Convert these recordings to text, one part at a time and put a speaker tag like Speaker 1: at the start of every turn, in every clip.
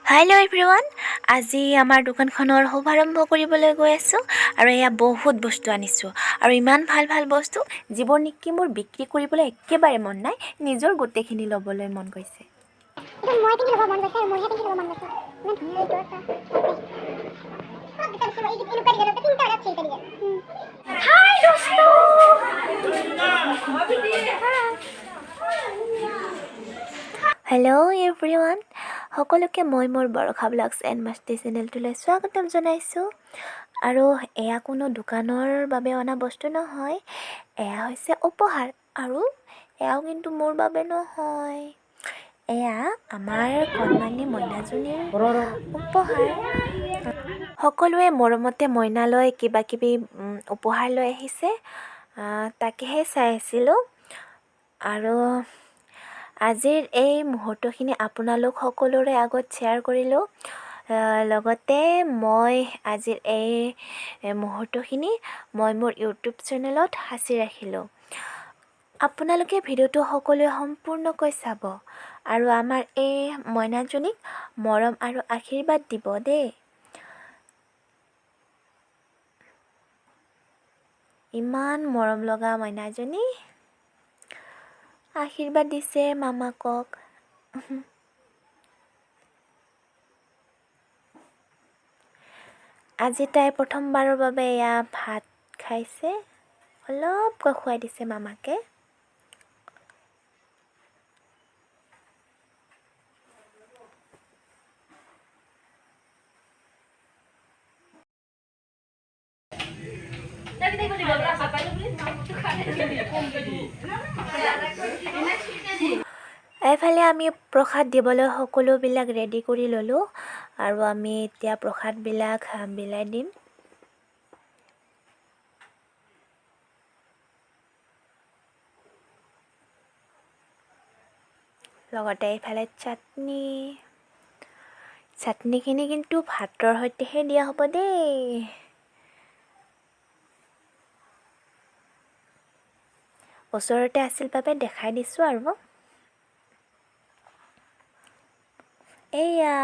Speaker 1: Hello' everyone, আজি আমাৰ দোকানখনৰ শুভাৰম্ভ কৰিবলৈ গৈ আছোঁ আৰু এয়া বহুত বস্তু আনিছোঁ আৰু ইমান ভাল ভাল বস্তু যিবোৰ নেকি মোৰ বিক্ৰী কৰিবলৈ একেবাৰে মন নাই, নিজৰ গোটেইখিনি ল'বলৈ মন গৈছে। হেল্ল' এভৰিৱান, সকলোকে মই মোৰ বৰষা ব্লগছ এণ্ড মাষ্টি চেনেলটোলৈ স্বাগতম জনাইছোঁ। আৰু এয়া কোনো দোকানৰ বাবে অনা বস্তু নহয়, এয়া হৈছে উপহাৰ আৰু এয়াও কিন্তু মোৰ বাবে নহয়, এয়া আমাৰ কণমানি মইনাজনীৰ উপহাৰ। সকলোৱে মৰমতে মইনালৈ কিবা কিবি উপহাৰ লৈ আহিছে, তাকেহে চাই আছিলোঁ। আৰু আজিৰ এই মুহূৰ্তখিনি আপোনালোক সকলোৰে আগত শ্বেয়াৰ কৰিলোঁ, লগতে মই আজিৰ এই মুহূৰ্তখিনি মই মোৰ ইউটিউব চেনেলত সাঁচি ৰাখিলোঁ। আপোনালোকে ভিডিঅ'টো সকলোৱে সম্পূৰ্ণকৈ চাব আৰু আমাৰ এই মইনাজনীক মৰম আৰু আশীৰ্বাদ দিব দেই। ইমান মৰম লগা মইনাজনী, আশীৰ্বাদ দিছে মামাকক। আজি তাই প্ৰথমবাৰৰ বাবে এয়া ভাত খাইছে, অলপকৈ খুৱাই দিছে মামাকে। এইফালে আমি প্ৰসাদ দিবলৈ সকলোবিলাক ৰেডি কৰি ল'লোঁ আৰু আমি এতিয়া প্ৰসাদবিলাক বিলাই দিম। লগতে এইফালে চাটনি, চাটনিখিনি কিন্তু ভাতৰ সৈতেহে দিয়া হ'ব দেই। ওচৰতে আছিল বাবে দেখাই দিছোঁ আৰু। এয়া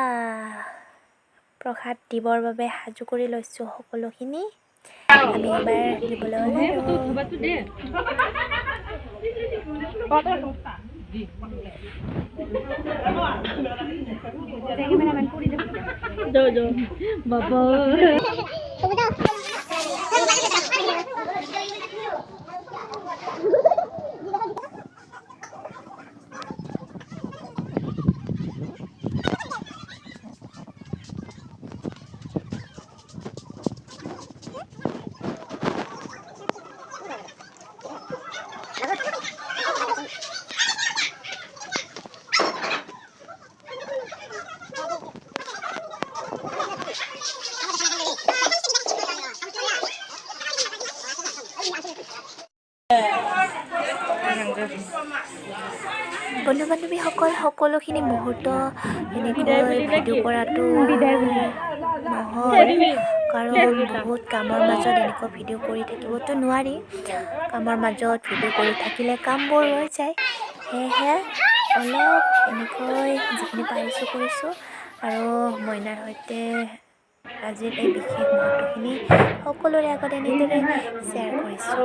Speaker 1: প্ৰসাদ দিবৰ বাবে সাজু কৰি লৈছোঁ সকলোখিনি, আমি এবাৰ দিবলৈ ওলালোঁ। বন্ধু বান্ধৱীসকল, সকলোখিনি মুহূৰ্ত এনেকৈ ভিডিঅ' কৰাটো নহয়, কাৰণ বহুত কামৰ মাজত এনেকৈ ভিডিঅ' কৰি থাকিবতো নোৱাৰি। কামৰ মাজত ভিডিঅ' কৰি থাকিলে কামবোৰ ৰৈ যায়। সেয়েহে অলপ এনেকৈ যিখিনি পাৰিছোঁ কৰিছোঁ আৰু মইনাৰ সৈতে আজিৰ এই বিশেষ মুহূৰ্তখিনি সকলোৰে আগত এনেদৰে শ্বেয়াৰ কৰিছোঁ।